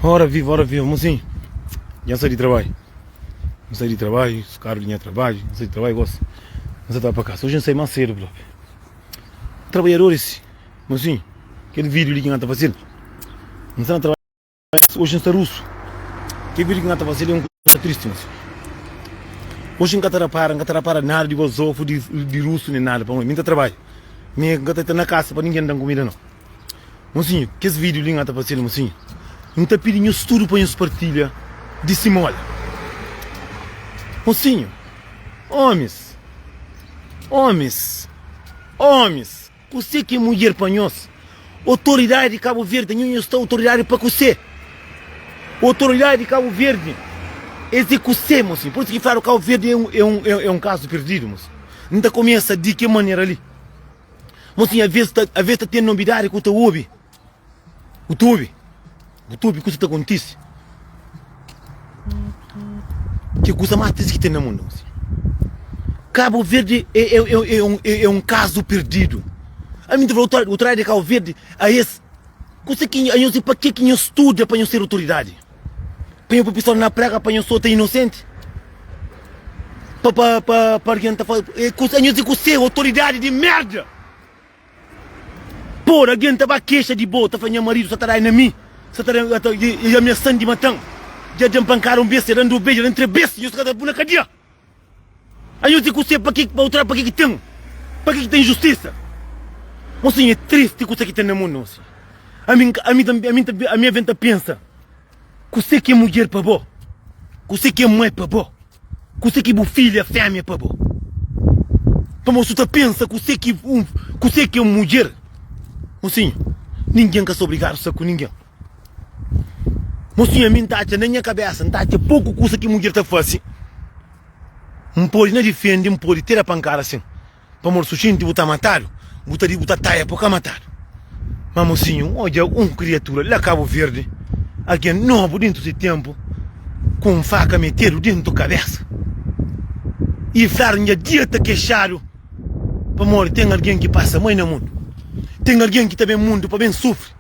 Ora viva, ora viva, mocinho. Dja N sai di trabadju. N sai di trabadju, skaru di nha trabadju. N sai di trabadju gosi. N sa ta ba pa kasa. Oji N sai más sedu propi. Trabadjadoris, mocinho, kel vídiu li ki N ta faze-l, N sta na trabadju. Oji N sta rusu. Kel vídiu ki N ta faze-l é un kuza tristi, mocinho. Oji N ka ta rapara, N ka ta rapara nada di bazofu, di, di rusu, nen nada. Pamodi mi N ta trabadja. Mi N ka ta na kasa pa ningen da-m kumida, nau. Mosinhu, kes vídiu li N ta fase-l, mosinhu, N ta pidi nhos tudu pa nhos partilha di simóla. Mosinhu, ómis, ómis, ómis, kusé ki é mudjer pa nhos? Otoridadi di Kabu Verdi, anho nhos sta otoridadi pa kusé? Otoridadi di Kabu Verdi, es é kusé, mosinhu? Pur isu ki fladu Kabu Verdi é un, é un, é un kazu perdidu, mosinhu. N ta kumesa di ki manera li? Mosinhu, aves ta, aves ta ten nobidadi ku ta obi. Bu ta obi, bu ta obi kusa ta kontise. Ki kusa más tristi ki ten na mundu, mosinhu. Kabu Verdi é, é, é, é, um, é, é um kazu perdidu. Ami ta fla, otoridadi di Kabu Verdi, a es, kusa ki anhos, pa ke ki nhos studa pa nhos ser otoridadi? Pa nho poi pistola na prega pa nho sota inosenti? Pa pa pa pa algen ta fala e kusa nho di kuse otoridadi di merda. Por algen ta ba kexa di bo ta fla nha maridu sa ta dai na mi sa ta da ta e ameasan di matan dja djan pankada un bes dja dan du bes dja dan tres bes nho sa ta pui na kadia. Anhos di kuse pa ki pa otoridadi pa ki ki ten pa ki ki ten injustisa. Mosinhu é tristi kusa ki ten na mundu mosinhu. Ami ami ami ami aven ta pensa. Kuse ki é mudjer pa bo? Kuse ki é mai pa bo? Kuse ki bu filha fémia pa bo? Pamodi su ta pensa kuse ki un kuse ki é un mudjer, mosinhu, ningen ka sta obrigadu sta ku ningen. Mosinhu, ami N ta atxa na nha kabésa, N ta atxa poku kusa ki mudjer ta fase, N pode na difende, N pode te da pankada sin. Pamodi su xinti bu ta matadu, bu ta di bu ta taia pa ka matadu. Ma mosinhu odja un kriatura la Kabu Verdi, algen nobu dentu si tenpu, ku un faka metedu dentu kabesa. I fladu nha dia ta kexadu pamodi ten algen ki pasa mai na mundu. Ten algen ki ta ben mundu pa ben sufri.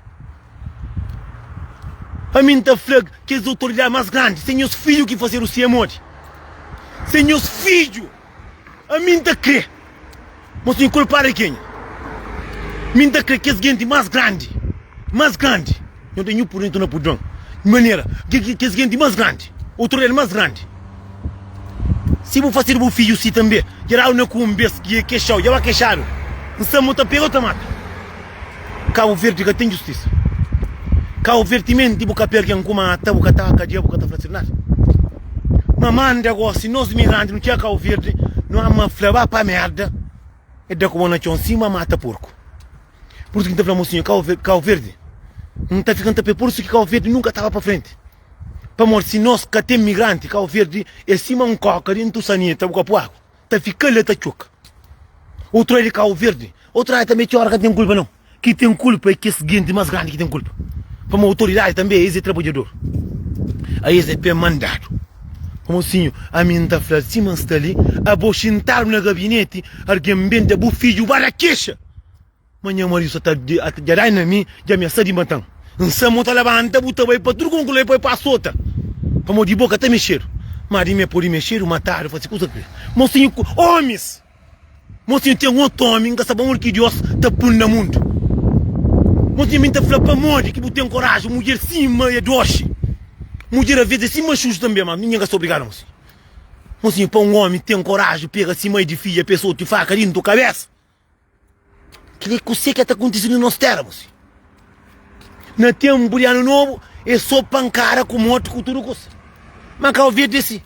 Ami N ta fla kes otoridadi mas grandi, se nhos fidju ki fasedu si é modi? Se nhos fidju! Ami N ta kre ma sinhor kulpadu é kenha? Mi N ta kre kes genti más grandi, más grandi, nho ten nhu pur nhu torna purdon di manera ki kes genti más grandi, otoridadi más grandi. Si bu fasedu bu fidju si tanbe, dja dadu na ku un bes ki e kexau, dja ba kexadu, N sa ma bu ta pega o ta mata. Kabu Verdi ka ten justisa. Kabu Verdi timenti bu ka pega algen ku mata, bu ka ta kadia, bu ka ta fla ser nada. Ma manda gosi nos migranti nu txega Kabu Verdi nu ama fla ba pa merda e da ku bo na txon sima mata porku. Pur isu ki N ta fla mosinhu Kabu Verdi N ta fika N ta pé pur isu ki Kabu Verdi nunka taba pa frenti. Pamodi si nos ka ten migranti Kabu Verdi é sima un koka dentu sanita bu ka pui agu ta fika la ta txoka. Outru é di Kabu Verdi outru é tanbe txora ka ten kulpa nau. Ki ten kulpa é kes genti más grandi ki ten kulpa. Pamodi otoridadi tanbe es é trabadjador. Aes é pe mandadu. Pamodi sinhu, ami N ta fla sima N sta li, abo xintadu na gabineti, algen ben da bu fidju ba da kexa ma nha maridu sa ta dja dai na mi, dja miasa di matan. N sa ma bu ta labanta, bu ta bai pa tudu konku la, pa asota. Pamodi di bo ka ta mexedu, ma di mi pode mexedu, matadu, fase kusa ki kre. Mosinhu, omis! Mosinhu ten otu omi, N ka sa pamodi ki Dios ta pul na mundu. Mosinhu, mi N ta fla pamodi ki bu ten koraji, mudjer sima é doxi. Mudjer aves é sima xuxu tanbe, ma ningen ka sta obrigadu, mosinhu. Mosinhu, pa un omi ten koraji pega si mai di fidja pa es otu faka dintu kabesa. Kile kuse ki ta kontise na nos tera, mosinhu? Na tenpu di anu nobu é so pankada ku morti ku tudu kusa. Ma Kau Verdi é si.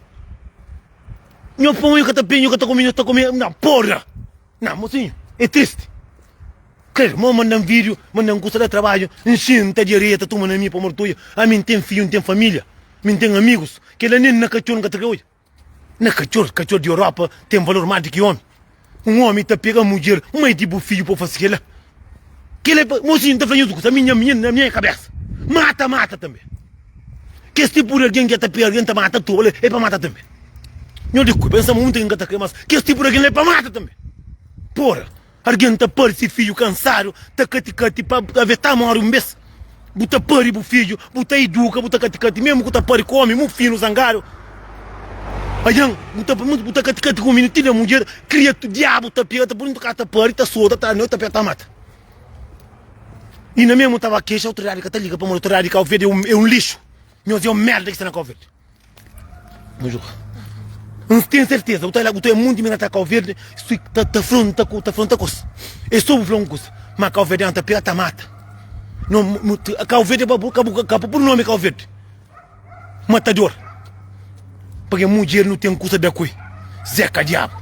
Nho pon nho ka ta pidi, nho ka ta kume, nho ta kume na porra. Na, mocinho, é triste. Credo, mo mandan vídeo, mandan kusa da trabalho, N xinta di areia ta tuma na mi pa mortuia. Ami N ten fidju, N ten família, mi N ten amigos. Kela nen na katxor N ka ta kre odja. Na katxor, katxor di Europa ten valor más di ki omi. Un omi ta pega mudjer, mai di bu fidju pa fase kela. Kela é pa, mocinho, N ta fla nhos un kusa, ami nha, na minha kabesa, mata, mata tanbe. Kes tipu di algen ki ta pega algen ta mata tola é pa mata tanbe. Nho di ku pensa ma munta algen ka ta kre mas kes tipu di algen la é pa mata tanbe. Pora, algen ta pari si fidju kansadu ta kati kati pa aves ta mori un bes. Bu ta pari bu fidju, bu ta iduka, bu ta katikati, mesmu ku ta pari ku omi mufinu, zangadu. Ajan, bu ta bu ta katikati ku mininu ti na mudjer, kria tu diabu ta pega, ta pui dintu kasa, ta pari, ta sota, ta noiti, ta pega, ta mata. I na mesmu ta ba kexa, autoridadi ka ta liga pamodi autoridadi di Kau Verdi é un é un lixu. Nhos é un merda ki sta na Kau Verdi. N ten serteza, bu ta bu ta munti mina ta Kau Verdi, su ta ta fronta ku ta fronta kos. É so bu fla un kusa, ma Kau Verdianu ta pega ta mata. No, Kau Verdi pa bu ka bu ka pur nomi Kau Verdi. Matador. Pake mudjer nu ten kusa da kue. Zeka diabu.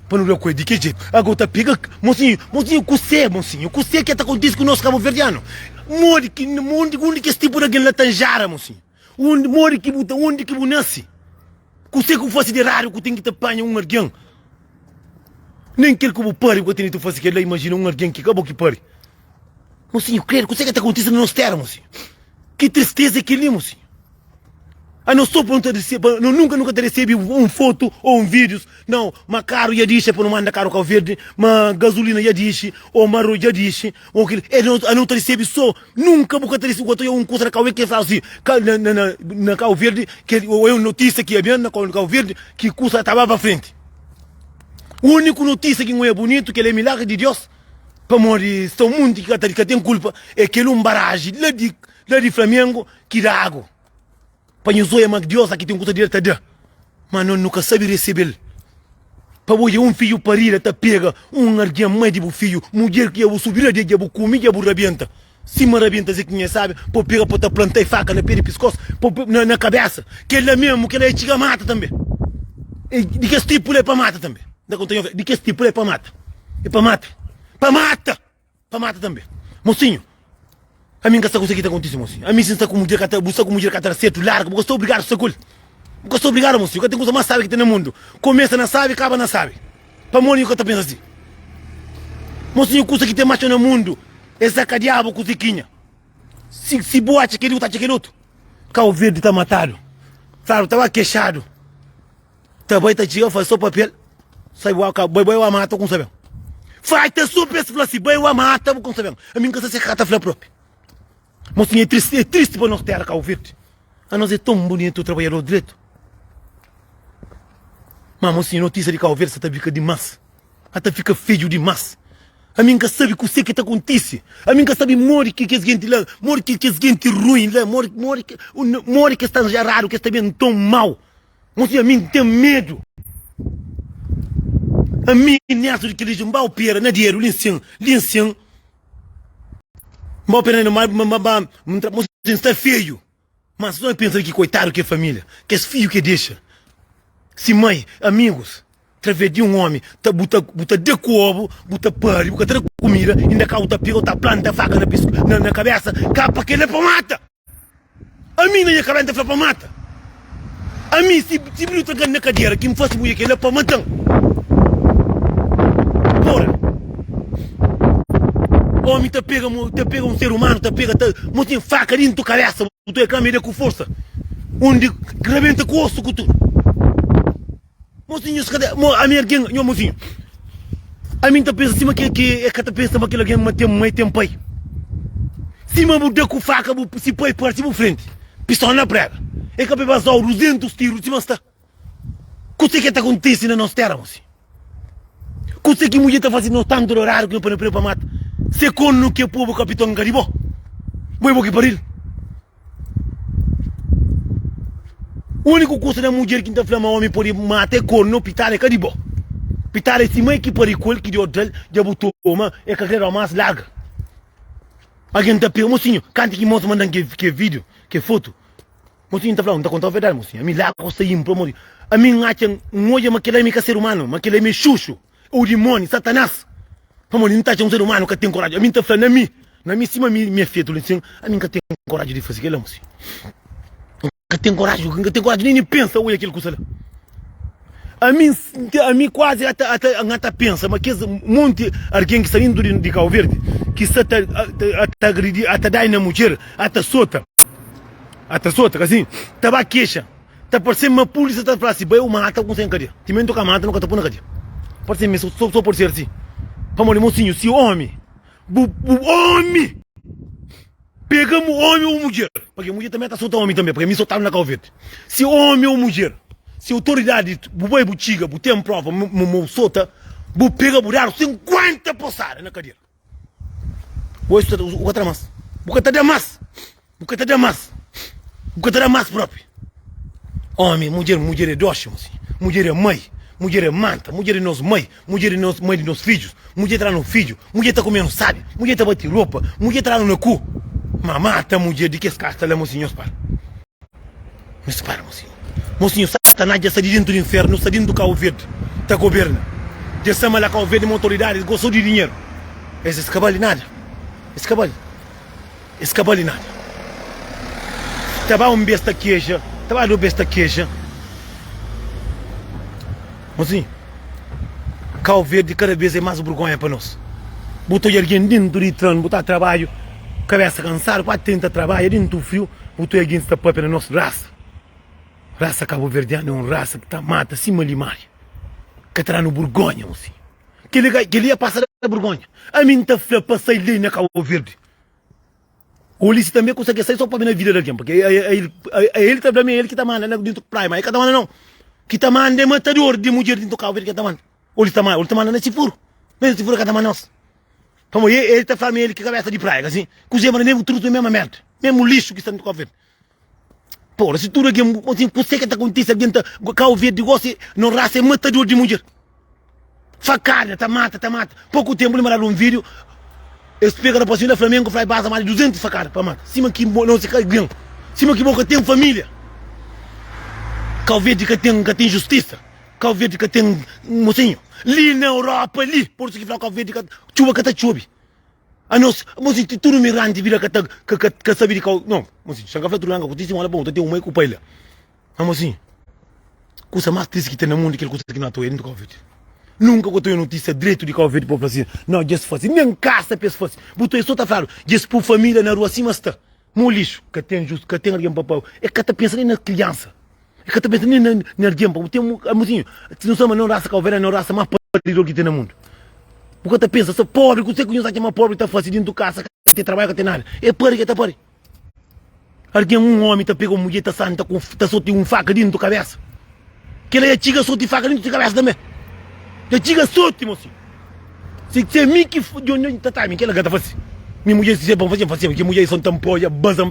Pa nu da kue di ki jetu? Ago ta pega mosinhu, mosinhu kusé mosinhu, kusé ke ta kontisi ku nos kabuverdianu? Modi ki undi undi kes tipu di algen la ta njara mosinhu? Undi modi ki bu ta undi ki bu nasi? Kusé ki bu fasi di eradu ku ten ki ta panha un algen? Nen kel ku bu pari bu ka tene tu fasi kel la, imajina un algen ki ka bo ki pari. Mosinhu kredu, kusé ke ta kontisi na nos tera mosinhu? Ki tristeza é kel-li, mosinhu? Anos so pa nu ta resebe, no nunka nu ka ta resebe un fotu ou un vídius, não, ma karu dja dixi, pa nu manda karu Kau Verdi, ma gazulina dja dixi, ou ma arroz dja dixi, ou kel, e no, ano ta resebe so, nunka bu ka ta resebe, bu ka ta oia un kusa na Kau Verdi ki fla si, ka, na, na, na, na Kau Verdi, ke, ou é un notísia ki ya ben na Kau Verdi, ki kusa ta ba pa frenti. Úniku notísia ki N oia bunitu, kel é milagri di Deus. Pamodi sta un munti ki ka ta ka ten kulpa é kel un baraji la di la di Flamengo ki da agu pa nhos oia ma Dios aki ten kusa di el ta da ma no nu ka sabi resebel pa bo odja un fidju parida ta pega un argen mai di bu fidju mudjer ki dja bu subi la di dja bu kumi dja bu rabenta sima rabenta ze ki nha sabi pa bu pega pa ta plantai faka na pe di piskos pa bu na na kabesa kel la mesmu kel la e txiga mata tanbe e di kes tipu la e pa mata tanbe. Nta konta nhos, di kes tipu la é pa mata, é pa mata, pa mata, pa mata tanbe. Mosinhu, ami N ka sta kusa ki ta kontise, mosinhu. Ami si N sta ku mudjer ka ta, bu sta ku mudjer ka ta da sertu, larga, bu ka sta obrigadu sta ku el. Bu ka sta obrigadu, mosinhu. Ka ten kusa mas sabi ki ten na mundu. Kumesa na sabi, kaba na sabi. Pamodi nhu ka ta pensa si? Mosinhu, kusa ki ten mas txeu na mundu é zaka diabu ku zikinha. Si, si bu atxa kel li, bu ta atxa kel otu. Kau Verdi ta matadu. Fladu, ta ba kexadu. Ta bai ta txiga faz so papel sai bu ka bai bai wa mata ku saben faz ta so pes fla si bai wa mata bu ku saben ami nka sa se ka ta fla propi mosinha é triste é triste pa nos terra Cabo Verde a nos é tão bonito trabalhador direito ma mosinha notícia de Cabo Verde sa ta bika dimas A ta fika fedju dimás. Ami N ka sabe kuse ki ta kontise. Ami N ka sabe modi ki kes genti la, modi ki kes genti ruin la, modi, modi ki, modi ki es ta njaradu, ki es ta ben ton mau. Mosi, ami N ten medu. Ami, Neto di kel N ba opera na dedu li nsin, li nsin. N ba opera na dedu, ma, ma, ma, mosi, N sta fedju. Mas só pensa ki koitadu ke família, kes fidju ke dexa, si mai, amigus, traves di un omi, ta bu ta bu ta da ku obu, bu ta pari, bu ka ta da kumida, inda ka bu ta pega, bu ta planta faka na pisku na na kabesa, ka pa kela pa mata. Ami na nha kabesa N ta fla pa mata. Ami si si bu trankan na kadera ki N fasi bu nha kela pa matan. Pora. Omi ta pega ta pega un ser umanu, ta pega ta mo ten faka dintu kabesa. Bu ta kame da ku forsa undi rabenta ku osu ku tudu. Mosinhus ka ta mo ami algen nho mosinhu ami nta pensa sima ke ke e ka ta pensa ma kel algen ma ten mai ten pai sima bu da ku faka bu si pai parsi bu frenti pistola na prega e ka pe bazau 200 tiru sima sta. Kuse ke ta kontise na nos tera, mosi? Kuse ki mudjer ta fase nos tantu doradu ki no pode pa mata? Se kornu ke pobu kapiton ka di bo, bo e bo ki paril. Uniku kusa na mudjer ki N ta fla ma omi pode mata e kornu, pitada e ka di bo. Pitada e si mai ki pari ku el, ki Deus dal, dja bu toma, e ka kre dau mas, larga. Algen ta pega, mosinhu, kantu ki mos mandan ke ke video, ke fotu, Mosinhu ta fla, N ta kontau verdadi, mosinhu, ami la gosta i N pamodi ami N atxa, N odja ma kel-la mi ka ser umanu, ma kel-la mi é xuxu, ou dimóni, Satanás. Pamodi N ta atxa un ser umanu ka ten koraji. Ami N ta fla na mi, na mi sima mi mi é fetu li nsin, ami N ka ten koraji di fase kel-la, mosinhu. N ka ten koraji, N ka ten koraji nen di pensa odja kel kusa la. Ami ami kuazi ata ata N ata pensa ma kes monti algen ki sta dentu di di Kau Verdi ki sta ta ata agridi, ata dai na mudjer, ata sota. Ata sota, ka sin? Ta ba kexa. Ta parse ma pulisa ta fla si, bai u mata ku sen kadia. Timenti u ka mata, no ka ta pui na kadia. Parse mi so, so pode ser si. Pamodi, mosinhu, si omi, bu, bu omi! Pega omi ou mudjer, pake mudjer tanbe ta sota omi tanbe, pake mi sotadu na Kau Verdi. Si omi ou mudjer, si otoridadi bu bai bu txiga bu ten prova ma bu sota, bu pega bu dadu 50 posada na kadera. Bu ka ta da mas, bu ka ta da mas, bu ka ta da mas, bu ka ta da mas propi. Omi, mudjer, mudjer é doxi, mudjer é mai, mudjer é manta, mudjer é nos mai. Mudjer di nos, mãe di nos fidjus, mudjer ta da-nu fidju, mudjer ta kume-nu sabi, mudjer ta bati ropa, mudjer ta da-nu na ku. Ma mata mudjer di kes kasta la, mosinhu, nhos para. Nhos para, mosinhu. Mosinhu, Satanás dja sta di dentu di infernu, sta dentu Kau Verdi, ta goberna. Dja sta ma la Kau Verdi ma otoridadis gosta di dinheru. Es es ka bali nada. Es ka bali. Es ka bali nada. Ta ba un bes ta kexa, ta ba do bes ta kexa. Mosinhu, Kau Verdi kada bes é más burgonha pa nos. Bu ta odja algen dentu di tran, bu ta trabadju, kabesa kansadu, pa tenta trabadja dentu friu, bu ta odja algen sta papia na nos rasa. Rasa kabuverdianu é un rasa ki ta mata sima limária. Ka ta da-nu burgonha, mosinhu. Kel-li é pasa da burgonha. Ami N ta fla pa sai lei na Kau Verdi. Ulisses tanbe kusa ke sai so pabia na vida di algen, porque é el ta fla ma é el ki ta manda na dintu praia, ma el ka ta manda nau. Ki ta manda é matador di mudjer dintu Cabo Verde ki ta manda. Ulisses ta manda, ulisses ta manda na si furu, na si furu ka ta manda nos. Pamodi el ta fla ma é el ki kabesa di praia, ka si? Kuzê manda mesmu tudu mesma merda, mesmu lixu ki sta dintu Cabo Verde. Porra, si tudu algen, assim, kuzê ki ta kontise, algen ta, Cabo Verde gosi, no rasa é matador di mudjer. Fakada, ta mata, ta mata. Poku tempu li mandadu un video, es pega rapazinhu da Flamengo, fla e baza mais di 200 fakada pa mata. Sima ki bo, não se ka algen, sima ki bo ka ten familia. Cabo Verde ka ten, ka ten justisa. Cabo Verde ka ten mocinho. Li na Europa li, por isso ki fla Cabo Verde ka, txuba ka ta txobi. Anos, mosi, ti tudu miranti bira ka ta, ka, ka, ka sabi di kau. Não, mosi, xa ka fla tudu nanga ku tisi mola bom, ta ten un mai ku pai la. Ma mosi, kusa mas tristi ki ten na mundu kel kusa ki na ta oia dintu Kau Verdi. Nunka ku ta oia notisia dretu di Kau Verdi pa fla si, não, djes fasi, nen kasa pa es fasi. Bu ta oia so ta fladu, djes pu familia na rua sima sta. Mo lixu, ka ten justu, ka ten algen pa pa, e ka ta pensa nen na kriansa. E ka ta pensa nen na na algen pa bu ten mosinhu si nu sama no rasa kauverdianu no rasa mas paridor ki ten na mundu bu ka ta pensa so pobri kuse ku nhos atxa ma pobri ta fasi dintu kasa ka ten trabadju ka ten nada e pari ke ta pari algen un omi ta pega un mudjer ta santa ku ta soti un faka dintu kabesa kila ya txiga soti faka dintu si kabesa tanbe ya txiga soti mosinhu Si se mi ki ta ta mi kila ka ta fasi. Mi mudjer si se pa fasi, fasi ki mudjer son ta npoia, baza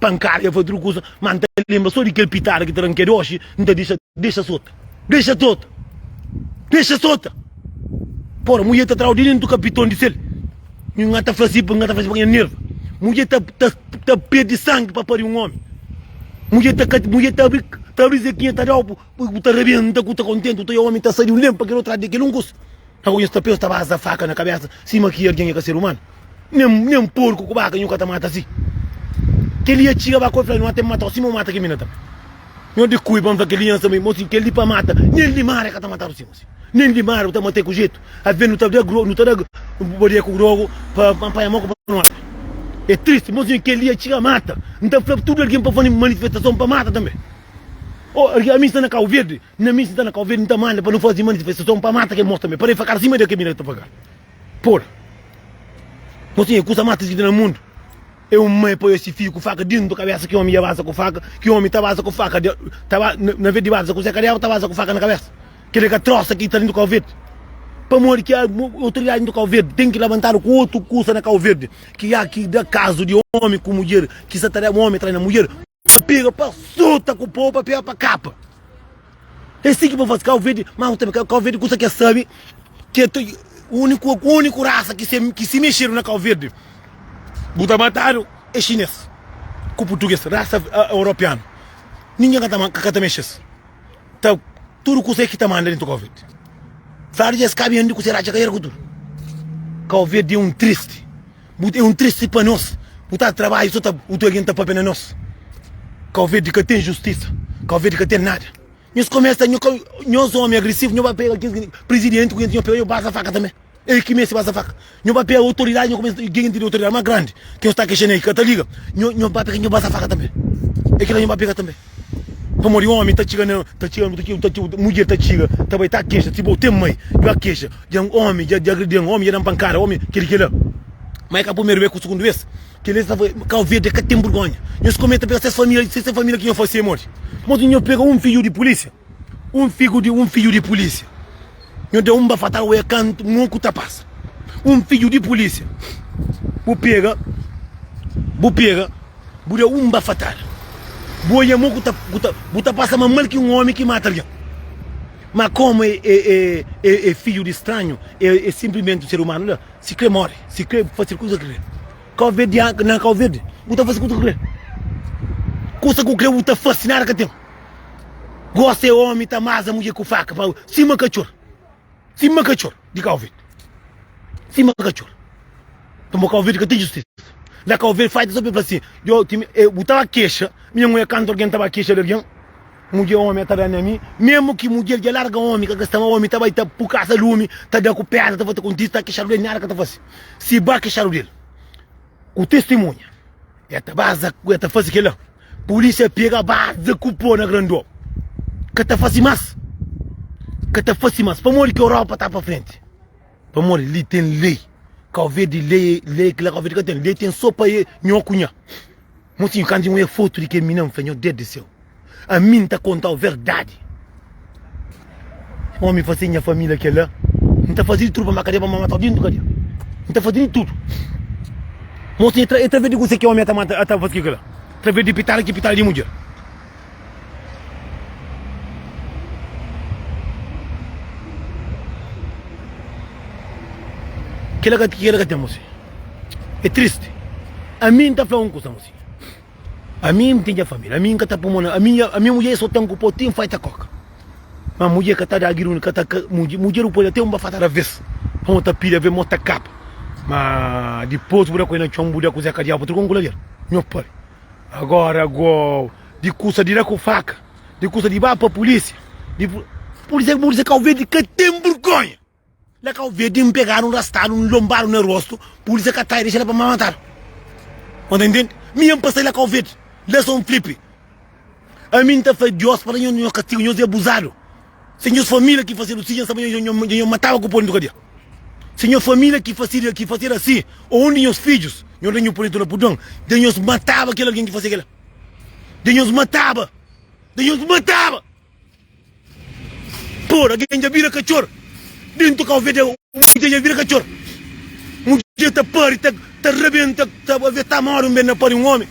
pankada, ya fasi tudu kusa, ma nta lembra so di kel pitada ki ta dan ke doxi, nta dixa, dexa sota. Dexa sota. Dexa sota. Pora, mudjer ta trau di dentu kapiton di sel. Mi nga ta fasi, nga ta fasi pa nha nerva. Mudjer ta ta ta perdi sangi pa pari un omi. Mudjer ta mudjer ta abri ta abri zekinha ta dau bu ta rebenta ku ta kontenti, bu ta omi ta sai di un len pa kel otru ladu di kel un kusa. Ago nhos ta pensa ta baza faka na kabesa sima ki algen é ka ser umanu? Nen nen porku ku baka nhu ka ta mata si. Kel-li ya txiga ba ku el fla, Nhu ten matau sima bu mata kel mina tanbe. Nhu di kui pa N fla kel-li nha sta mosi kel-li pa mata nen limária ka ta matadu si mosi. Nen limária bu ta mata-i ku jetu. Aves nu ta da nu ta da badia ku grogu pa panha mo ku pa nu mata. É tristi mosi kel-li ya txiga mata. N ta fla tudu algen pa fla manifestason pa mata tanbe. Oh ami sta na Kau Verdi. Na mi si ta na Kau Verdi, N ta manda pa nu fazi manifestason pa mata kel mos tanbe, pa refakar sima di kel mina ki ta paga. Por. Mosinha, kusa mas tristi ki ten na mundu é un mai poi si fidju ku faka dintu kabesa ki omi dja baza ku faka, ki omi ta baza ku faka, ta ba, na vez di baza ku se kadera, ta baza ku faka na kabesa. Kel é ka trosa ki ta dintu Kau Verdi. Pamodi ki otoridadi dintu Kau Verdi ten ki labantadu ku otu kusa na Kau Verdi, ki ya ki da kazu di omi ku mudjer ki sa ta da omi trai na mudjer, pa pega pa sota ku po pa pega pa kapa. É si ki pa fasi Kau Verdi, ma tambi Kau Verdi kusa ke sabi ke uniku uniku rasa ki se ki si mexedu na Kau Verdi bu ta matadu é xines ku purtuges, rasa europianu. Ninguém ka ta ka ta mexes. Ta tudu kusa é ki ta manda dentu Kau Verdi. Fladu dja es ka bende ku se ratxa ka era ku tudu. Kau Verdi é un tristi. Bu é un tristi pa nos. Bu ta trabadja so ta otu algen ta papia na nos. Kau Verdi ka ten justisa. Kau Verdi ka ten nada. Nhos kumesa nhos omi agresivu nho ba pega kes presidenti ku nhos pega nho baza faka tanbe. El ki meste baza faka. Nho ba pega otoridadi nho kumesa genti di otoridadi mas grandi ki nhos ta kexa nel ki ka ta liga nho nho ba pega nho baza faka tanbe. É kila nho ba pega tanbe. Pamodi omi ta txiga na ta txiga ta txiga mudjer ta txiga ta bai ta kexa si bo ten mai dja kexa dja omi dja dja agredian omi dja dan pankada omi keli kila. Ma é ka primeru bes ku sugundu bes. Kel-li sta fla, Kau Verdi ka ten burgonha. Nhos kome ta pega ses família, se ses família ki nhos fase modi. Modi nhos pega un fidju di pulísia, un figu di un fidju di pulísia, nhos da un bafatada oia kantu moku ta pasa. Un fidju di pulísia, bu pega, bu pega, bu da un bafatada, bu oia moku ta, bu ta, bu ta pasa ma mal ki un omi ki mata algen. Ma komu e, e, e, e fidju di stranhu, e, e sinplimenti un ser umanu la, si kre more, si kre fase kuza ki kre. Kau Verdi na Kau Verdi bu ta fasi kusa ku kre kusa ku kre bu ta fasi nada ka ten gosi é omi ta maza mudjer ku faka pa sima katxor sima katxor di Kau Verdi sima katxor pamodi Kau Verdi ka ten justisa na Kau Verdi faita so pa fla si yo timi bu ta ba kexa minha mudjer kantu algen ta ba kexa di algen Mudjer omi ta da na mi, memu ki mudjer dja larga omi ka ka sta ma omi ta bai ta pu kasa lumi, ta da ku pedra, ta fasi kontisi, ta kexadu del, nada ka ta fasi. Si ba kexadu del ku testemunha, e ta baza, e ta fasi kila, pulisia pega baza ku po na grandó, ka ta fasi mas, ka ta fasi mas. Pamodi ki Europa ta pa frenti? Pamodi li ten lei. Kau Verdi lei, lei kila Kau Verdi ka ten lei, ten so pa e nho ku nha. Mosinhu, kantu N oia fotu di kel minina, N fla, Nho Deus di séu, ami N ta konta-u verdadi. Ómi fase nha família kel-la, N ta faze di tudu pa N ba kadia, pa N ba mata-u déntu kadia. N ta faze di tudu. Mosinhu, é traves di kuzê ki ómi ta mata, ta faze kel-la? Traves di pitada ki pitada di mudjer. Kel-la ka ten, mosinhu. É tristi. Ami N ta fla un kusa, mosinhu. Ami N ten nha família. Ami N ka ta pô mô na. Ami, ami mudjer so ten ku pô ti N fai ta koka. Ma mudjer ka ta da giruni, ka ta, ka, mudjer, mudjer bu pode até un bafatada ves, pa mo ta pidi ave mo ta kapa. Ma dipôs bu da ku el na txon, bu da ku Zé Kadiau pa truka un kulader. Nho pari. Agora go, di kusa di da ku faka, di kusa di ba pa pulísia, di pulísia, pulísia Kau Verdi ka ten burgonha. La Kau Verdi N pegadu, N rastadu, N lonbadu na rostu, pulísia ka trai, dexa la pa N matadu. Bo ta intende? Mi N pasai la Kau Verdi, la Son Flipi. Ami N ta fla Diós pa da nhos nhos kastigu, nhos é abuzadu. Se nhos família ki fasedu si, dja N staba dja nhos mataba ku pó dentu kadia. Se nhos família ki fasedu ki fasedu asi, ô un di nhos fidjus, nhos da nhu pô dentu la purdon, dja nhos mataba kel algen ki fase kela. Dja nhos mataba! Dja nhos mataba! Por, algen dja bira katxor Dentu kau verde Mudjer dja bira katxor Mudjer ta pari, ta, ta rabenta Ta ave ta mori un ben na pari un omi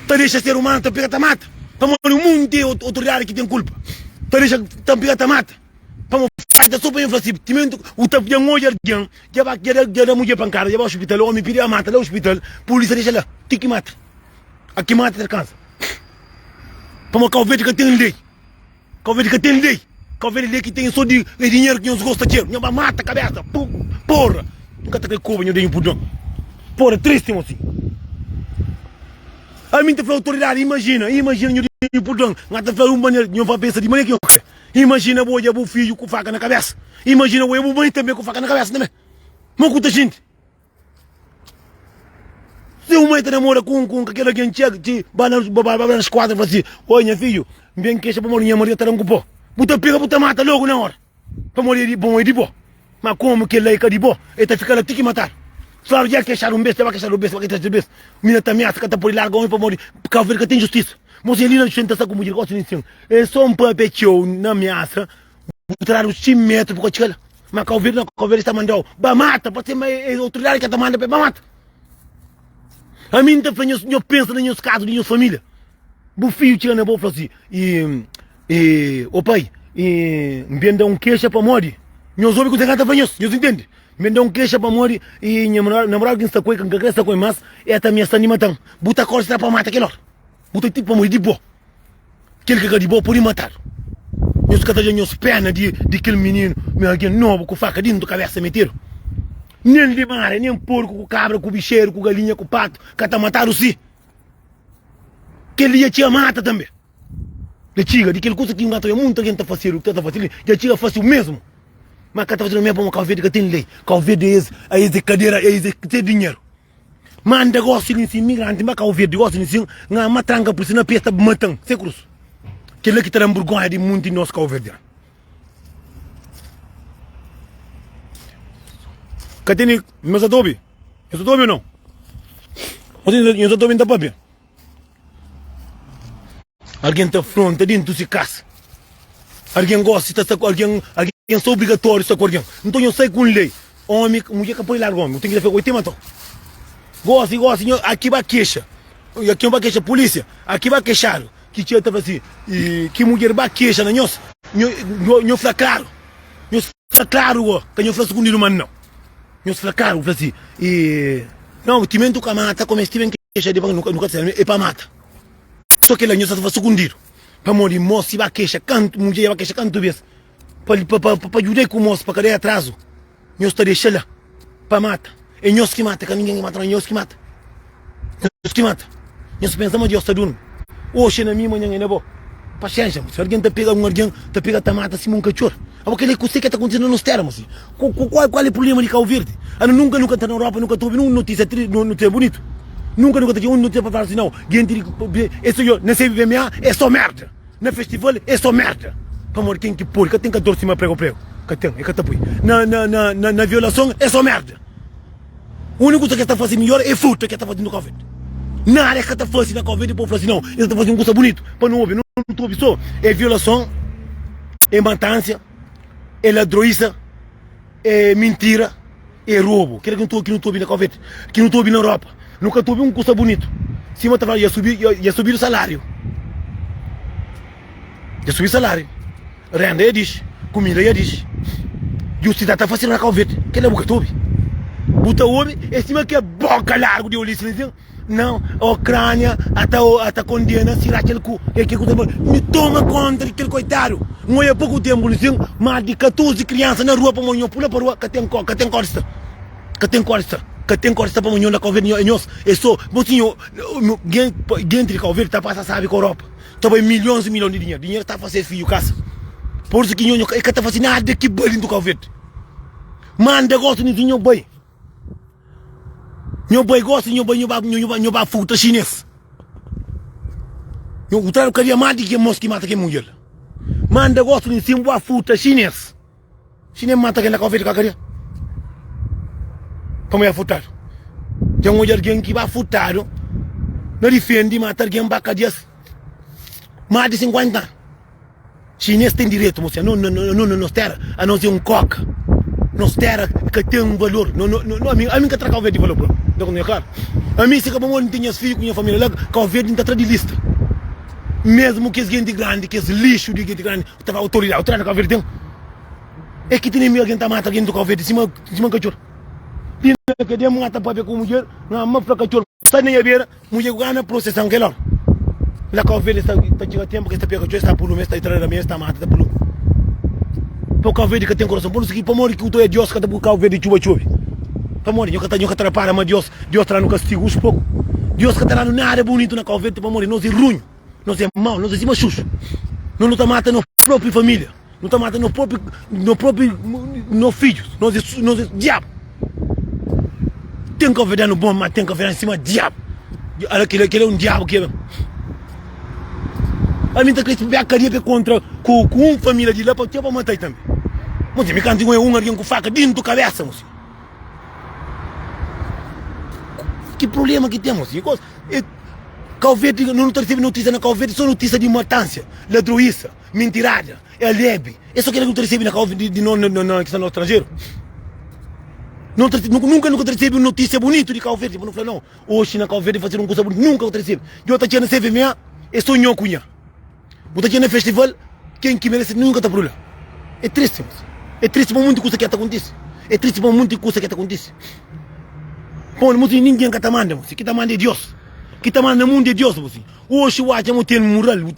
Ta dexa ser umanu ta pega ta mata Pamodi un munti otoridadi ki ten kulpa Ta dexa ta pega ta mata Pamodi faita so pa N fla si Timenti u ta dja N odja algen Dja ba dja da dja da mudjer pankada Dja ba ospital Omi pidi ba mata la ospital Pulisia dexa la ti ki mata A ki mata ta kansa. Pamodi Kau Verdi ka ten lei. Kau Verdi ka ten lei. Kau Verdi lei ki ten é so di é dinheru ki nhos gosta txeu. Nhos ba mata kabesa. Porra! N ka ta kre koba nho da nho purdon. Porra, tristi mosinhu. Ami N ta fla autoridadi, imajina, imajina nho da nho purdon. N ta fla un manera, nho ba pensa di manera ki nho kre. Imajina bo odja bu fidju ku faka na kabesa. Imajina bo odja bu mãe tanbe ku faka na kabesa tanbe. Mo ku ta xinti? Si un mai ta namora ku un ku un kel algen txega ti ba na ba ba na skuadra fla si, oi nha fidju, N ben kexa pamodi nha maridu ta da-m ku po. Bu ta pega bu ta mata logu na ora, pamodi é di bo, é di bo. Ma komu kel la é ka di bo, el ta fika la ti ki matadu. Fladu dja kexadu un bes, dja ba kexadu un bes, ba kexadu bes. Mina ta amiasa ka ta pode larga omi pamodi Kau Verdi ka ten justisa. Mosinha li na ta sta ku mudjer gosi li nsin. É so un papia txeu na amiasa. Bu ta dadu 100 metru bu ka txiga la. Ma Kau Verdi não, Kau Verdi sta mandau ba mata, pode ser ma é autoridadi ki ta manda pa ba mata. Ami N ta fla nhos, nhos pensa na nhos kazu di nhos família. Bu fidju txiga na bo fla si, e, e, o pai, e, N ben da un kexa pamodi nhos obi kuzê ki N ta fla nhos, nhos intende? N ben da un kexa pamodi e nha namoradu ki N sta ku el, ki N ka kre sta ku el mas, el ta amiasa-m di mata-m. Bu ta kore sta pa mata kel ora. Bu ta ti pamodi di bo. Kel ki ka di bo pode matadu. Nhos ka ta da nhos pena di di kel mininu, mi algen nobu ku faka dintu kabesa metedu? Nen limaria, nen porku ku kabra ku bixeru ku galinha ku patu ka ta matadu si. Kel li dja txiga mata tanbe. Dja txiga di kel kusa ki N ka ta oja muntu algen ta fasedu, ta fase li, dja txiga fase u mesmu. Ma ka ta fasedu mesmu pamodi Kau Verdi ka ten lei. Kau Verdi es, es é kadera, es é dinheru. Manda gosi li nsin migranti ma Kau Verdi gosi li nsin nga ma tranka pulsi na pesta matan se krus kela ki ta dan burgonha di munti nos Kau Verdianu ka tene nhos sa ta obi nhos sa ta obi ou nau. Nhos ta obi-m ta pâpia? Algen ta fronta dentu si kasa. Algen gosi ta sta ku algen, algen sta obrigatóriu sta ku algen. Nton nhos sai ku un lei, omi, mudjer ka pode larga omi, bu ten ki da fé ku oi te matau. Gosi, gosi, nho, aki ba kexa, aki ba kexa pulísia, aki ba kexadu, ki txeu ta fla si, ki mudjer ba kexa na nhos, nho, nho fla klaru, nhos fla klaru go, ka nho fla sukundidu ma nau. Nhos fla klaru, fla si, e, nau, timenti u ka mata, kome es tiven kexa di pa, nu ka ta sabe, e pa mata. So kela nhos ta fla sukundidu, pamodi mos si ba kexa kantu, mudjer ya ba kexa kantu bes, pa, pa, pa, pa djuda-i ku mos, pa ka da-i atrazu, nhos ta dexa la pa mata. É nhos ki mata, ka ningen ki mata, não, é nhos ki mata. Nhos ki mata. Nhos pensa ma Deus ta durmi. Oxi é na mi, manhan é na bo. Paxénxa, mosi. Algen ta pega un algen, ta pega ta mata sima un katxor. Abo kel-li é kuse ki ta kontise na nos téra, mosi? Kual é prubléma di Kau Verdi? Anu nunka nu ka ta na Europa, nu ka ta obi nun notísia tri, notísia bunitu. Nunka nu ka ta txega un notísia pa fla si nau, genti di, es yo, na CBMA é só merda. Na festival é só merda. Pamodi ken ki pode, ka ten kantor sima Prego Prego. Ka ten, e ka ta pui. Na, na, na, na, na violason é só merda. Úniku kusa ki es ta fase midjor é fruta ki es ta fase na Kau Verdi. Nada es ka ta fase na Kau Verdi pa bu fla si nau, es ta fase un kusa bunitu pa nu obi. Nu ta obi só é violason, é matansia, é ladroisa, é mintira, é robu. Kila ki nu ki nu ta obi na Kau Verdi, ki nu ta obi na Europa. Nu ka ta obi un kusa bunitu. Sima ta fla, ya subi, ya subidu salariu. Ya subi salariu. Renda ya dixi, kumida ya dixi. Justisa ta fase na Kau Verdi. Kila bu ka ta obi. Bu ta obi é sima ke boka largu di Ulisses Linsin. Não, Ucrânia ata ata kondena si ratxa-l ku e ke ku ta Mi toma konta di kel koitadu. N oia poku tempu Linsin, mas di 14 kriansa na rua pamodi nho pula pa rua ka ten ka ten kodi sta. Ka ten kodi sta. Ka ten kodi sta pamodi nho na Kau Verdi nho é nhos é so bo si nho genti di Kau Verdi ta pasa sabi ku Europa. Ta bai milhons e milhons di dinheru. Dinheru ta fase fidju kasa. Por isu ki nho nho ka ta fase nada ki bali ntu Kau Verdi. Manda gosi nhu si nho bai. Nho bai gosi nho bai nho ba nho ba nho ba furta xinês. Nho bu tradu kadia más di ki mos ki mata kel mudjer la. Manda gosi nhu si bu ba furta xinês. Xinês mata kel la Kau Verdi ka kadia. Pamodi el furtadu. Dja N odja algen ki ba furtadu na difendi mata algen ba kadias más di 50 anu. Xinês ten direitu, mosinha. No, no, no, no, nos tera, anos é un koka. Nos tera ka ten valor. No, no, no, ami, ami ka tra Kau Verdi di valor propi. Nta kontinua klaru? Ami si ka pamodi N ten nhas fidju ku nha familia la, Kau Verdi N ta tra di lista. Mesmu kes genti grandi, kes lixu di genti grandi, ta fla autoridadi, autoridadi na Kau Verdi ten? É ki tene mi algen ta mata algen di Kau Verdi sima, sima katxor. Li na kadia N ta papia ku mudjer, N ama fla katxor, sai na nha bera. Mudjer ku gana prosesan kel ora. La Kau Verdi sta ta txiga tempu ki es ta pega txeu, es ta pui lumi, es ta tra da mesa, es ta mata, ta pui lumi. Pa Kau Verdi ka ten korason. Pur isu ki pamodi ki u ta oia Dios ka ta pui Kau Verdi txuba txobi? Pamodi? Nho ka ta nho ka ta rapara ma Dios Dios ta danu kastigu us poku. Dios ka ta danu nada bunitu na Kau Verdi pamodi nos é runhu, nos é mau, nos é sima xuxu. Nos nu ta mata nos propi familia. Nu ta mata no propi, no propi, no fidjus. Nos é, nos é diabu. Ten kabuverdianu bon, ma ten kabuverdianu sima diabu. Ala kila, kila é un diabu ki é. Ami ta kre pega kadia pe kontra ku, ku un familia di la pa txeu pa matai tambi. Mosi, mi kantu un algen ku faka dintu kabesa, mosi. Ki problema ki ten, mosi? E, Kau Verdi, no ta recebi notísia na Kau Verdi, só notísia di matansia, ladroisa. Mintirada, é lebi. É só kela ki nu ta recebi na Cabo Verde, di no, na, na, ki sta no stranjeru. Não ta, nunca nu ka ta recebi un notícia bonito di Cabo Verde, pa nu fla não, oxi na Cabo Verde fazedu un kusa bonito, nunca nu ta recebi. Djo ta txega na CVMA, é só nho ku nha. Bu ta txega na festival, ken ki merece nunca ta purula. É triste, mas é triste pa munti kusa ki ta kontise. É triste pa munti kusa ki ta kontise. Pon, mosi, ninguém ka ta manda, mosi, ki ta manda é Deus. Ki ta manda na mundu é Deus, mosi. Oxi bu atxa ma bu ten mural, bu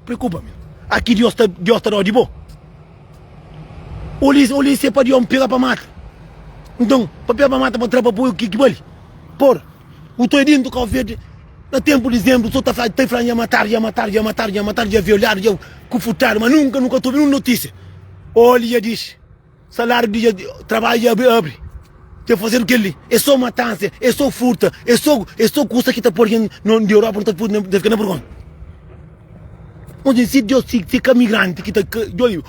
Preocupa mi. Aki Dios ta Dios ta dau di bo. Oli oli se pa Dios pega pa mata. Nton, pa pega pa mata pa tra pa poi ki ki bali. Por, u toi dintu Kau Verdi na tempu di dizembru so ta fla ta fla nha matadu, nha matadu, nha matadu, nha matadu, dja violadu, dja kufutadu, ma nunka nu ka ta obi nun notisia. Oli dja dixi. Saláriu di dja trabadju dja abri abri dja fazedu kel li é so matansa é so furta é so é so kusa ki ta poi algen no di Europa no ta pui ta fika na burgonha Mon si Deus si si ka migranti ki ta djobi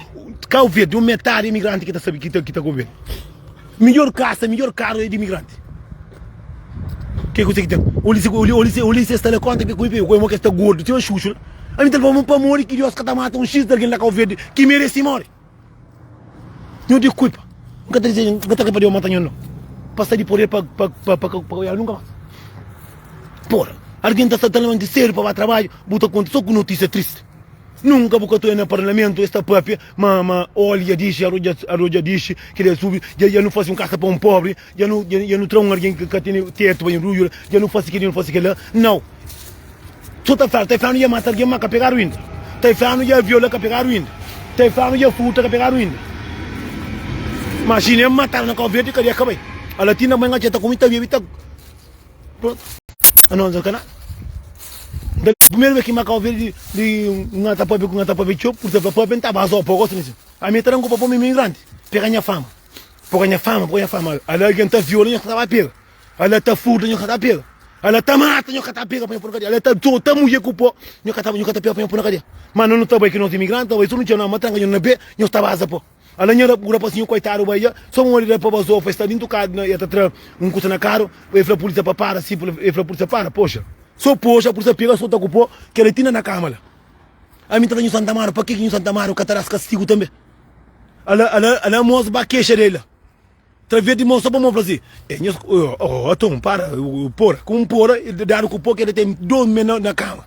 Kau Verdi un metadi imigranti ki ta sabi ki ta ki ta governa midjor kasa midjor karu é di imigranti. Ke kuse ki ten? Oli se oli oli se oli se sta la konta ke kui pe mo ke sta gordu sima xuxu la. Ami ta fla pamodi ki Dios ka ta mata un xis di algen la Kau Verdi ki meresi mori. Nho di kulpa. N ka ta dizeja, n ka ta kre pa Deus mata nho nau. Pa sta di poder pa pa pa pa ka oiadu nunka mas. Pora, algen ta sta ta lamanta sedu pa ba trabadju, bu ta konta so ku notisia tristi. Nunka bu ka ta oia na parlamentu es ta papia ma ma oli dja dixi, arroz dja arroz dja dixi, kila dja subi, dja dja nu fasi un kasa pa un pobri, dja nu dja nu tra un algen ki ka tene tetu pa nrudju, dja nu fasi kila dja nu fasi kila. Nau. So ta fla, ta flanu dja mata algen ma ka pegadu inda. Ta flanu dja viola ka pegadu inda. Ta flanu dja furta ka pegadu inda. Ma si nem matadu na Kau Verdi kadia ka bai. Ala ti na mai nga ta kumi ta bebi ta pronto. Anos ka nada. Da primeiro vez ki ma Kau Verdi di nga ta papia ku nga ta papia txeu, pur ta fla papia nta ba so pa gosi nisi. Ami ta ranku pa po mi imigrante, pega nha fama. Pega nha fama, pega nha fama. Ala algen ta viola nha ta ba pega. Ala ta furta, nho ka ta pega. Ala ta mata, nho ka ta pega pa nho pô na kadia. Ala ta sota mudjer ku pó, nho ka ta, nho ka ta pega pa nho pô na kadia. Ma no, no ta bai ki nos imigranti ta bai so no txeu na matranka nho na pé, nho ta baza pó. Ala nha rapasinhu koitadu bai dja, so un odi pa bazofa, e sta dintu karu na, e ta tra un kusa na karu, e fla pulisia pa para, si e fla pulisia para, poxa. So poxa, pulisia pega sota ku pó, kela ti na na kama la. Ami ta fla nhu Santa Maru, pa ke ki nhu Santa Maru ka ta das kastigu tanbe? Ala, ala, ala mos ba kexa del la. Traves di mon so pa mon fla si, E nhos, oh, aton, para, pora. Ku un pora, dadu ku po, keda ten dos me na, na kama.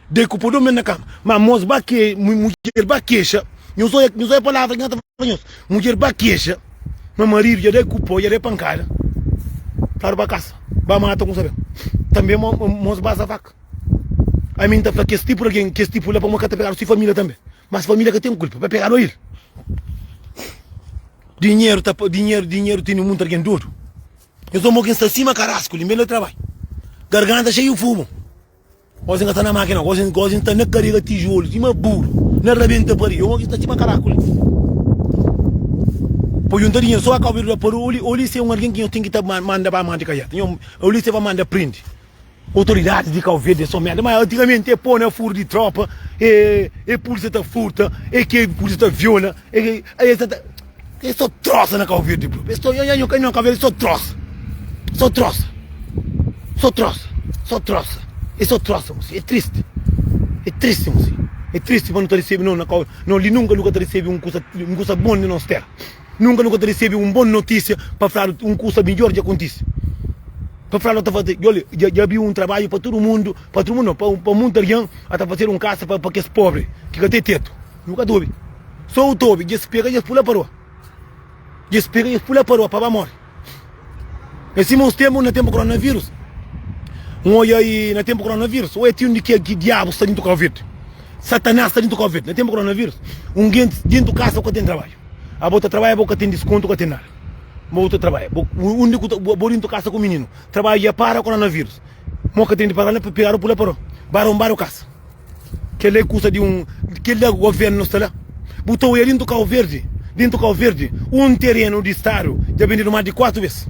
Dei ku po dos me na kama. Ma mos ba ke, mudjer ba kexa, nhos oia, nhos oia palavra ki N ta fla nhos. Mudjer ba kexa, ma maridu dja dai ku po, dja dai pankada. Fladu ba kasa, ba mata ku sabe. Tanbe mos baza vaka. Ami N ta fla kes tipu di algen, kes tipu la pamodi ka ta pegadu si familia tanbe. Mas familia ka ten kulpa, pa pegadu ail. Dinheru ta dinheru dinheru tene munti algen dodu. Nhos omo ki sta sima karasku li, mel trabalhu. Garganta xeiu fumu. Gosi nka sta na makina, gosi gosi nsta na karega tijolu sima buru, na rabenta paredi. Omo ki sta sima karaku li. Pa junta dinheru so akau da paru oli oli se un algen ki nhos ten ki ta manda ba manda kaiata. Nho oli se pa manda prindi. Otoridadis di Kau Verdi é so merda, ma antigamenti é pô na furu di tropa, é é pulisia ta furta, é ke pulisia ta viola, é é ta é so trosa na Kau Verdi propi, é so nha nha nha Kau Verdi é so trosa, so trosa, so trosa, so trosa, é so trosa mosi, é tristi, é tristi mosi, é tristi pa nu ta risibi no na Kau, no li nunka nu ka ta risibi un kusa un kusa bon di nos tera. Nunka nu ka ta resebe un bon notísia pa fladu un kusa midjór dja kontise. Pa fladu ta faze, dja dja dja abriu un trabadju pa tudu mundu, pa tudu mundu nau, pa pa munti algen a ta fazedu un kasa pa pa kes pobri ki ka ten tetu. Nu ka ta obi. So u ta obi dja es pega dja es pula pa rua. Dja es pega dja es pula pa rua pa ba móre. É sima uns ténpu, na ténpu koronavírus, N odja i na ténpu koronavírus, odja ti undi ki ki diabu sta dintu Kau Verdi. Satanás sta dintu Kau Verdi. Na ténpu koronavírus, un genti dintu kasa ku ka ten trabadju. Abo ta trabadja, bo ka ten diskontu, ka ten nada. Bo ta trabadja, bo undi ku ta bo dintu kasa ku mininu, trabadju dja para koronavírus. Mo ka ten di paga na pegadu pula paró, ba ronbadu kasa. Kel-la é kusa di un. Kel-la governu sta la. Bu ta oia dintu Kau Verdi, dintu Kau Verdi, un terenu di stadu dja bendidu más di 4 bes.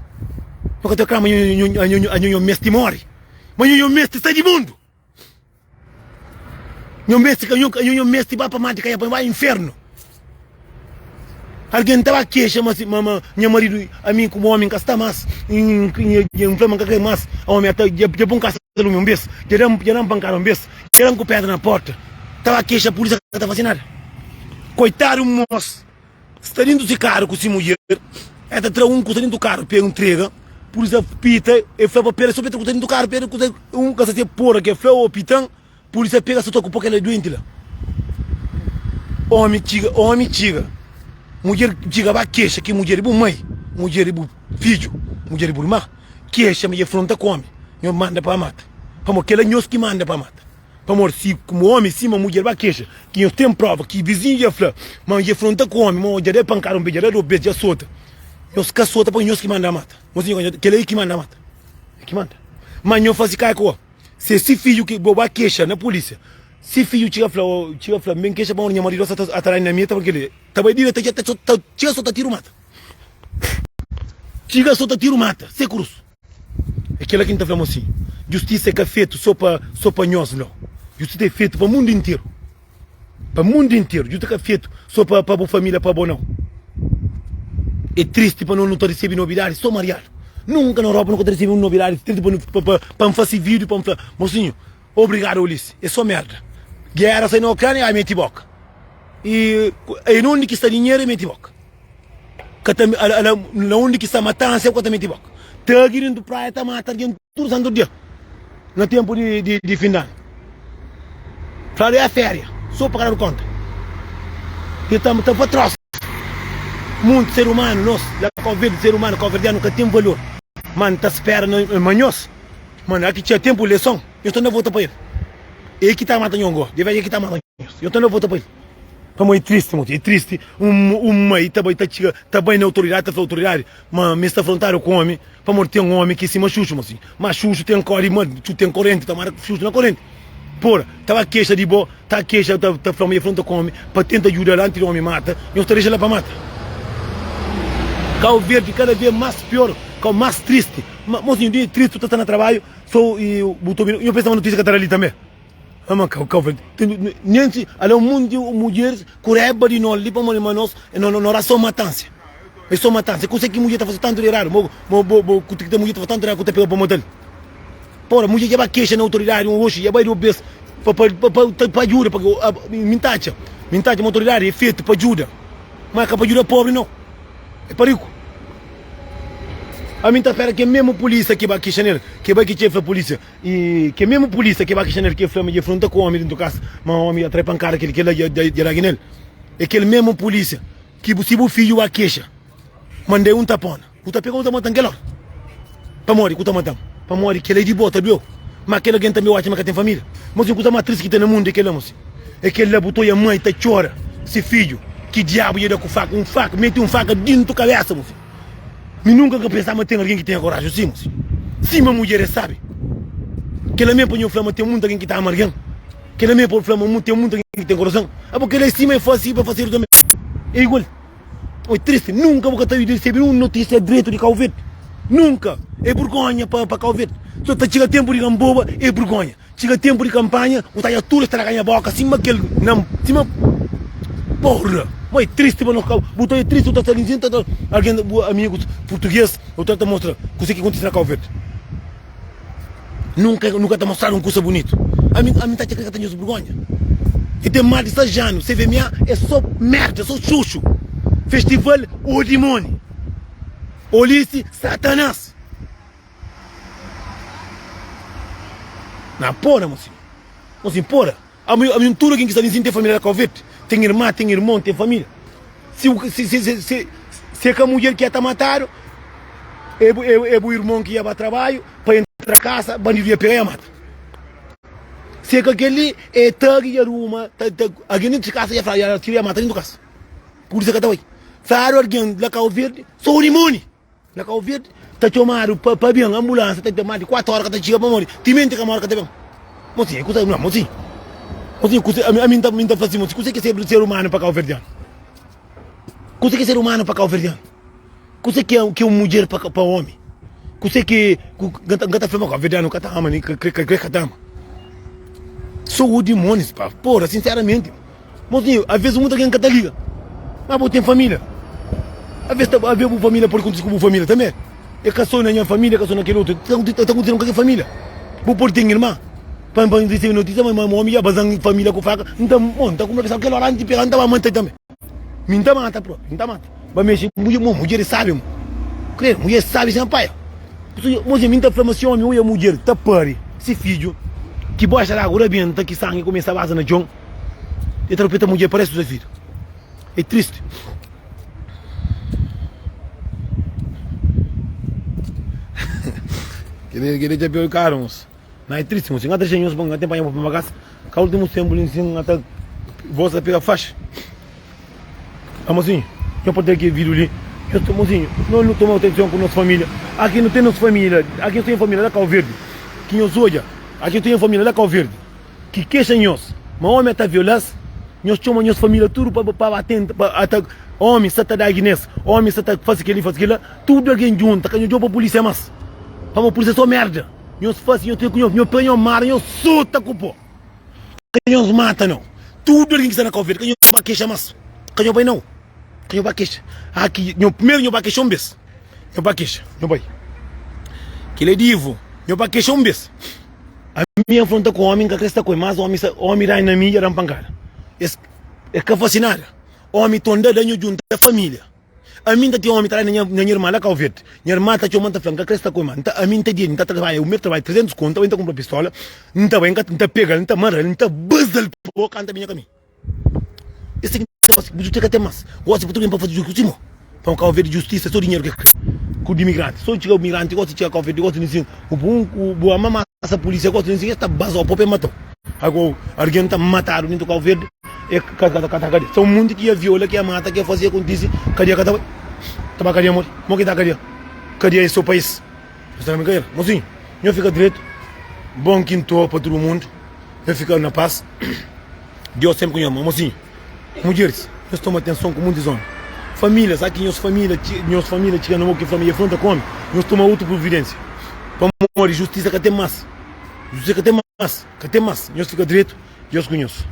No ka ta klama nho nho mesti mori, ma nho nho mesti sai di mundu. Nho mesti ka nho nho mesti ba pa mati ka ba infernu. Algen ta ba kexa ma si ma ma nha maridu ami ku omi ka sta mas N fla ma N ka kre mas omi ata dja dja pun kasa lumi un bes dja dan dja dan pankada un bes dja dan ku pedra na porta ta ba kexa pulisia ka ta fasi nada koitadu mos sta dintu si karu ku si mudjer e ta tra un kusa dintu karu pa e ntrega pulisia pita e fla pa pera so pa e tra kusa dintu karu pa e kusa un ka sa si e pora ke fla o pitan Pulisia pega sa ta ocupa kel duenti la. Omi txiga, omi txiga. Mudjer txiga ba kexa ki mudjer di bu mai, mudjer di bu fidju, mudjer di bu irma, kexa ma dja fronta ku omi, nho manda pa mata. Pamodi kel la nhos ki manda pa mata. Pamodi si omi sima mudjer ba kexa ki nhos ten prova ki vizinhu dja fla ma dja fronta ku omi, ma dja da pankada un bes, dja da dos bes, dja sota. Nhos ka sota pamodi nhos ki manda mata. Kel la i ki manda mata. E ki manda. Ma nho fasi kai ku. Se si fidju ki bo ba kexa na polísia, si fidju txiga fla, oh, txiga fla, N ben kexa pamodi nha maridu sta ta atrai na mi, ta fla kel-li, ta bai direta dja ta ta txiga so ta tiru mata. Txiga so ta tiru mata, se krus. É kel-la ki N ta fla mosinhu, djustisa é ka fetu so pa so pa nhos, nau. Djustisa é fetu pa mundu interu. Pa mundu interu. Djuta ka fetu so pa pa bu familia pa bo nau. É tristi pa no nu ta recebi nobidadi so mariadu. Nunka na Europa nu ka ta resebe un nobidadi pa pa N fase vídiu pa N fla, Mosinhu, obrigadu Ulisses. É só merda. Géra sai na Ucrânia, ai meti boka. E e na undi ki sta dinheru e meti boka. Ka ta ala na undi ki sta matansa e ka ta meti boka. Tagi dentu praia ta mata algen tudu santu dia na tempu di di di fin di anu. Fladu é féria, so pa ka dadu konta. E ta ta pa trosa. Muntu ser umanu nos la Kau Verdi ser umanu kauverdianu ka ten valor. Ma N ta spera na ma nhos ma na ki txeu tempu leson nhos ta na vota pa el. E ki ta mata nhos go, de vez e ki ta mata nhos. Nhos ta na vota pa el. Pamodi é tristi mo, é tristi un un mai ta bai ta txiga ta bai na autoridadi ta fla autoridadi ma mi sta afrontadu ku omi pamodi ten omi ki é sima xuxu mo si. Ma xuxu ten kori ma xuxu ten korenti ta mara xuxu na korenti. Pora ta ba kexa di bo ta kexa ta ta fla ma e afronta ku omi pa tenta djuda-l anti di omi mata nhos ta dexa la pa mata. Kau Verdi kada vez mas pior kau mas tristi ma mosinhu di tristi ta sta na trabadju so i bu ta obi nho pensa ma notisia ka ta da li tanbe. Ama kau kau nen si ala un monti mudjeris ku reba di no li pamodi ma nos no no ra so matansia é so matansia kuse ki mudjer ta fasi tantu di eradu mo mo bo bo ku ta mudjer ta fasi tantu di eradu ku ta pega pa matal pora mudjer dja ba kexa na autoridadi un oxi dja bai di bes pa pa pa pa pa ajuda pa mi nta atxa mi nta atxa ma autoridadi é fetu pa ajuda ma ka pa ajuda pobri no é pa riku ami nta spera ke mesmu polisia ki ba kexa nel ke bai ki txeu fla polisia I kel mesmu pulísia ki ba ki Xanel ki fla ma dja fronta ku omi dentu kasa, ma omi atrai pankada kel kel la dja dagi nel. É kel mesmu pulísia ki si bu fidju ba kexa ma N da-i un tapona, bu ta pega bu ta mata-m kel ora. Pamodi ku ta mata-m? Pamodi kel-la é di bo, ta dueu. Ma kel algen tanbe atxa ma ka ten família. Mosinhu, kuza más tristi ki ten na mundu é kel-la, mosinhu. É kel-la bu ta oia mai ta txora se fidju ki diabu dja da ku faka, un faka, mete un faka dintu kabésa, mosinhu. Mi nunka N ka pensa ma ten algen ki ten koraji si, mosi. Sima mudjer é sabi. Kela me pa nho fla ma ten muntu algen ki ta ama algen. Kela me pa fla ma ten muntu algen ki ten korason. Abo kela é sima é fasi pa fasedu tanbe. É igual. Oi tristi, nunka bu ka ta resebe un notisia dretu di Kau Verdi. Nunka. É burgonha pa pa Kau Verdi. So ta txiga tenpu di ganboba, é burgonha. Txiga tenpu di kanpanha, bu ta odja tudu es ta ganha boka sima kel na sima porra! Ma é tristi pa nos kau, bu ta odja tristi bu ta sta li nsin ta ta algen bu amigus purtuges bu ta ta mostra kuse ki kontisi na Kau Verdi. Nunka nu ka ta mostradu un kusa bunitu. Ami ami ta atxa ki ka ta nhos burgonha. E ten mas di 6 anu CVMA é so merda, so xuxu. Festival o dimoni. Olisi satanas. Na pora, mosinhu. Mosinhu, pora. Ami, ami tudu algen ki sta li nsin ten família la Kau Verdi. Ten irma, ten irmon, ten família. Si, si, si, si, si, si é ka mudjer ki ia ta matadu, é bu, é, é bu irmon ki ia ba trabadju pa entra kasa, bandidu ia pega ia mata. Si é ka kel-li, é tag ia ruma, ta, ta, algen dentu di kasa ia fla, ia tira ia mata dentu kasa. Pulísia ka ta bai. Fladu algen la Kau Verdi, so dimoni! Na Kau Verdi ta txomadu pa pa ben anbulansia ta ten más di 4 óra ka ta txiga pamodi timenti ka móre ka ta ben. Mosinhu é kusa, mosinhu, mosinhu kusa, ami ami nta mi nta fla si mosinhu kusa ki é ser ser umanu pa kauverdianu? Kusa ki é ser umanu pa kauverdianu? Kusa ki é ki é un mudjer pa pa omi? Kusa ki ku nka ta nka ta fla ma kauverdianu ka ta ama nin ka kre ka kre ka ta ama. So o dimonis pa pora sinseramenti. Mozinho, avês muita algen ka ta liga, ma bo ten família. Avês ta, avês bu família pode kontise ku bu família tanbê. É ka sô na nha família, é ka sô na kel otu, ta ta kontise na kalker família. Bu pode ten irma, pa pa resebe notísia ma ma omi dja baza-m família ku faka, N ta, bon, N ta kumsa pensa kel óra antis di pega N ta ba mata-l tanbê. Mi N ta mata propi, N ta mata. Ba mexe ku mudjer, mo mudjer é sábi, mo. Kredu, mudjer é sábi sen paia. Mozinho, mi N ta fla ma si omi oia mudjer ta pari si fidju, ki boxa di agu rabenta, ki sangi kumesa baza na txon. E ta rupeta mudjer pa restu da vida. É tristi. Kele kele dja pior karu mos. Na é tristi mos. Nga ta nhos pa nga tem panha pa pa kasa. Ka ultimu tempu li nsin nga ta voz ta pega faxi. Ah mosinho, nho pode ter kel vídeo li. Nhos ta mosinho, no nu toma atenson ku nos família. Aki nu ten nos família, aki nu ten família la Kau Verdi. Ki nhos odja, aki nu ten família la Kau Verdi. Ki kexa nhos ma omi ata viola-s, nhos txoma nhos família tudu pa pa ba tenta pa ata omi sa ta da Guinness, omi sa ta fase kel-li fase kel-la, tudu algen djunta ka nhos djobe pa pulísia más, pamodi pulísia é só merda, nhos fase nhos ten ku nhos, nhos pega nhos mara nhos sota ku pó, ka nhos mata nau, tudu algen ki sta na Kau Verdi ka nhos ba kexa más, ka nhos bai nau, ka nhos ba kexa, aki nho primeru nho ba kexa un bes, nho ba kexa, nho bai. Kel é divu. Nho pa kexa un bes. Ami afronta ku omi, N ka kre sta ku el, mas omi sta, omi dai na mi dja da-m pankada. Es, es ka fase nada. Omi tonda da nho djunta familia. Ami N ta ten omi ta dai na nha, na nha irma la Kau Verdi. Nha irma ta txoma, N ta fla, N ka kre sta ku el, ma N ta, ami N ta di el, N ta trabadja, o meu trabadja 300 kontu, N ta bai N ta kunpra pistola, N ta bai, N ka, N ta pega-l, N ta mara-l, N ta baza-l pa bo kanta binha ka mi. Es ki ta fase, bu ka ten mas. Gosi bu ta ben pa fase justiça mo. Pa Kau Verdi justisa so dinheru ke kre ku di migranti. So txiga migranti gosi txiga Kau Verdi gosi nisin bu pun ku bu amamasa polisia gosi nisin es ta bazau po pe matau. Ago argen ta matadu dintu Kau Verdi e ka ka ta kadia. Sa un munti ki ia viola ki ia mata ki ia fase akontisi kadia ka ta bai. Ta ba kadia modi? Mo ki ta kadia? Kadia e so pa es. Nhos ta na brinkadeira? Mosinhu, nho fika dretu. Bon kinto pa tudu mundu. Nho fika na pas. Deus sempre ku nhos. Ma mosinhu, mudjeris, nhos toma atenson ku muntis omi. Familia, sa ki nhos familia, nhos familia txiga na mo ki familia fronta ku omi, nhos toma otu providensia. Pamodi justisa ka ten mas. Justisa ka ten mas, ka ten mas. Nhos fika dretu, Deus ku nhos.